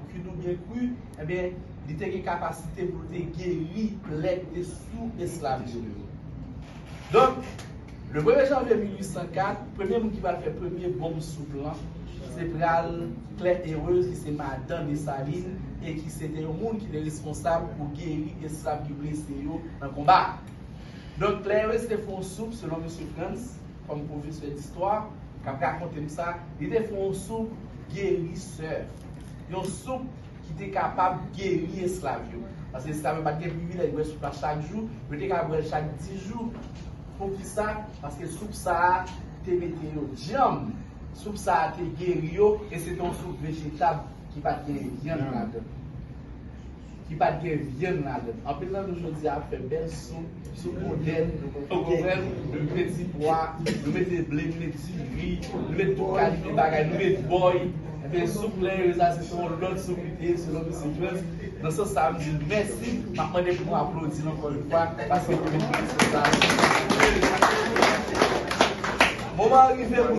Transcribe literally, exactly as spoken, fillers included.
Ki nou byen kwi, ebyen, li te gen kapasite pou l te geri plè ki te sou esklav yo. Donk, le premye janvye mil uit san kat, premye moun ki pral fè premye bonm soup lan, se pral Claire Heureuse, ki se madan Desalin, e ki se te yon moun ki te responsab pou geri esklav ki blese yo nan konba. Donk, Claire Heureuse te fè yon soup, selon mesye Frantz, kòm pwofesè distwa, k ap rakonte m sa, li te fè yon soup gerisè. Yon soup ki te kapab geri esklav yo. Paske esklav yo pa t gen privilèj bwè soup la chak jou, yo te ka bwè l chak dis jou. Poukisa? Paske soup sa a te mete yo djanm. Soup sa a te geri yo, e se te yon soup vejetab ki pa t gen vyann ladan. Ki pa t gen vyann ladan. Anpil nan nou jodi a ap fè bèl soup, soup modèn, ou konprann? Nou mete ti pwa, nou mete ble, nou mete diri, nou mete tout kalite bagay, nou mete bòy. Ebyen, soup Claire Heureuse la, se yon lòt soup li te ye, selon mesye Frantz. Nan sans sa a, m di l mèsi, m ap mande pou nou aplodi l ankò yon fwa, paske li te mete tout sa. Moman an rive pou